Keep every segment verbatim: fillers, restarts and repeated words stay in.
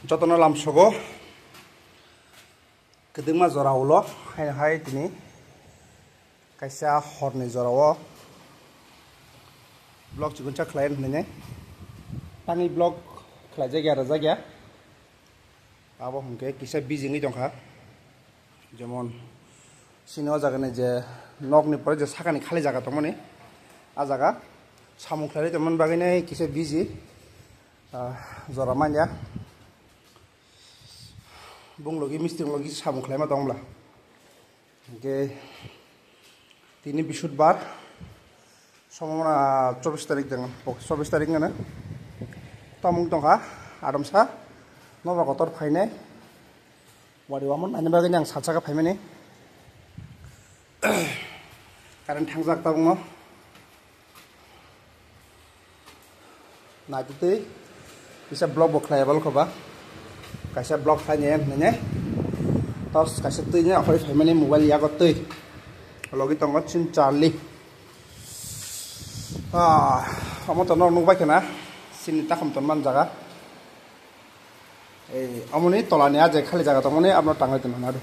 Jotono lamsogo kwdwngma jora ulo, haino hai tini kaisa horni jora o vlog chikonsa khlai hwnwi nai. Tangwi vlog khlaijak ya, rwjak ya. Abo hwnkhe kisa busy wngwi tongkha. Jemon chini o jagani je nokni pore je sakani khali jaga tongmani, a jaga samung khlaiwi tongmani bagwi nai kisa busy, ah, jora manya. Bung logi mistri logi samung khlaima tong bwla. Hwnkhe tini Bisudbar, somona chobbish tarik jang, chobbish tarik ngana. Tamung tongkha, adamsa, nobar kotor phainai. Wari wamon ani bagwi ang salsaka phaimani. Current thangjak tabukno. Naitutwi kisa vlog bo khlai abal khoba. Kaisa vlog khlai ne nene. Tos kaisa twi ne ahoi phaimani mobile yago twi. Logi tongo chin charli. Ah, omo to nok nukbai khana. Sini takham ton man jaga. Ei, omoni tolani a je khali jaga tongmani abno tangwi tongna nadi.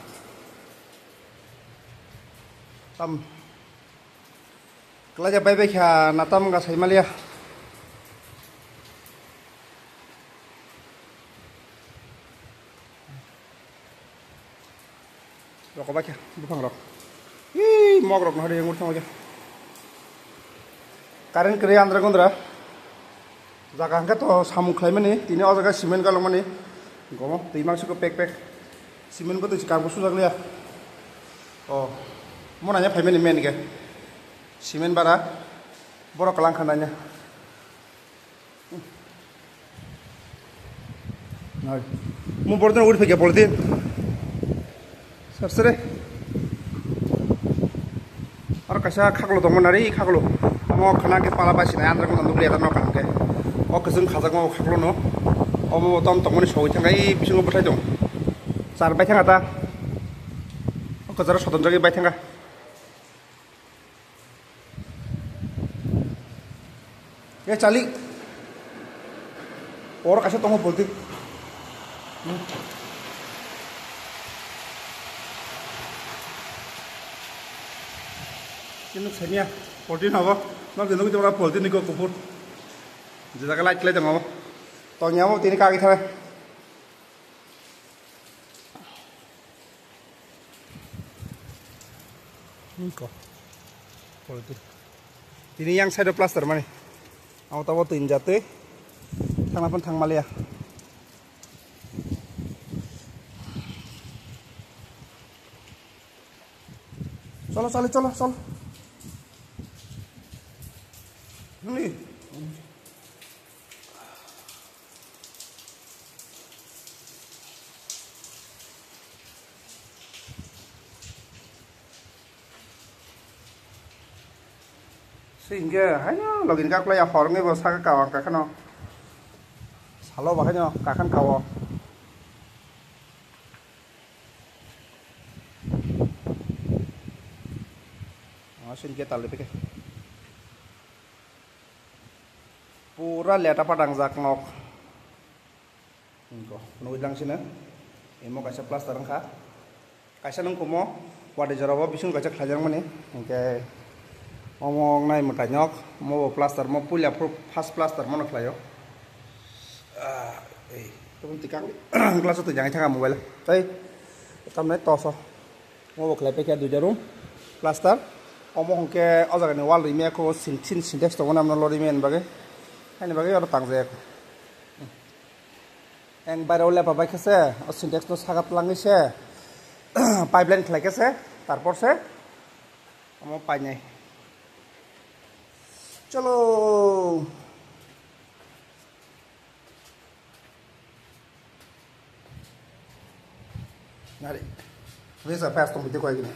Tam. Klaja bai bai kha natam ga sai malia. Rokobakhe buphang rok. Ih, mog rok no hari yang urthang aja. Current kre andra gondra. Jaga hangke to samung khlaimani, tini o jaga cement galokmani. Gomo twi mangsi ko pek pek. Cement bo twi karbo sujak liya. O, mo nanya phaimani men ke. Cement bara. Borok kalang khananya. Mo borok uri phai khe polythene. Sar sare. Aro kaisa khaklo tongma nari khaklo. Amo khana ke pala bai sinai andra ko nanduk le ta no kan ke. O kwchwng khajak mo khaklo no. Omo tom tongmani sogwi thangkai bisingo bwthai tong. Char bai thanga ta. O kwcharo soton jagwi bai thanga. E chali. Oro kaisa tongo polti. Ini senia polti nogo. Nok di nok di ora polti niko kupur. Jeda ka light light ngomo. Tongya mo tini kagi thara. Ko. Tini yang side plaster mani. Amo tabo tin jate. Thangna pun thang malia. Cholo, cholo, cholo, cholo. Nungni. Singke haino login kaklai ya horngi bo saka kawang kakhano. Salo bahaino kakhan kawo. Singke tali peke. Pura leta padangjak nok. Nugwi lang sino. Imo kaisa plaster wngkha. Kaisa nung kumo. Wadi jorabo bising kaisa khlaijakmani. Hingke omo nai mwtai nok. Omo bo plaster mo puila first plaster mono khlaio. Ah, ei. Tobon tikang. Glass o twijang thanga mobile. Tai. Tamne toso. Omo bo khlai paikha duita room plaster. Omo hwnkhe o jagani wall rimya kho sin-, sin-, sintex tongo namno lo rimya ni bagwi. Haini bagwi oro tangjak. Eng bairo lepa bai khe se o sintex no saka twlangwi se pipeline khlai khe se tarpor se omo painai. Cholo. Nari. Reza fast tong bidi koi gini.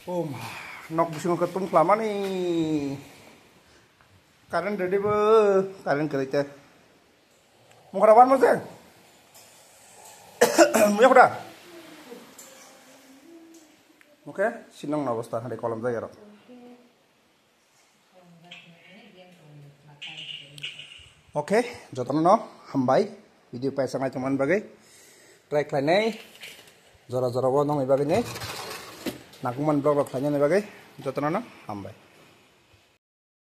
Oh ma, nok bisingo khe tong khlamani. Current ready bo, current kwrwi te. Mukhra wan mo je. Muya khra. Oke, sinong na obostha, hari kolam jai aro. Okay, jotono no hambai video paisa nai tongmani bagwi. Try khlainai jora jora o nongni bagwi ni nangkukmani vlog rok khlainani bagwi jotono no hambai.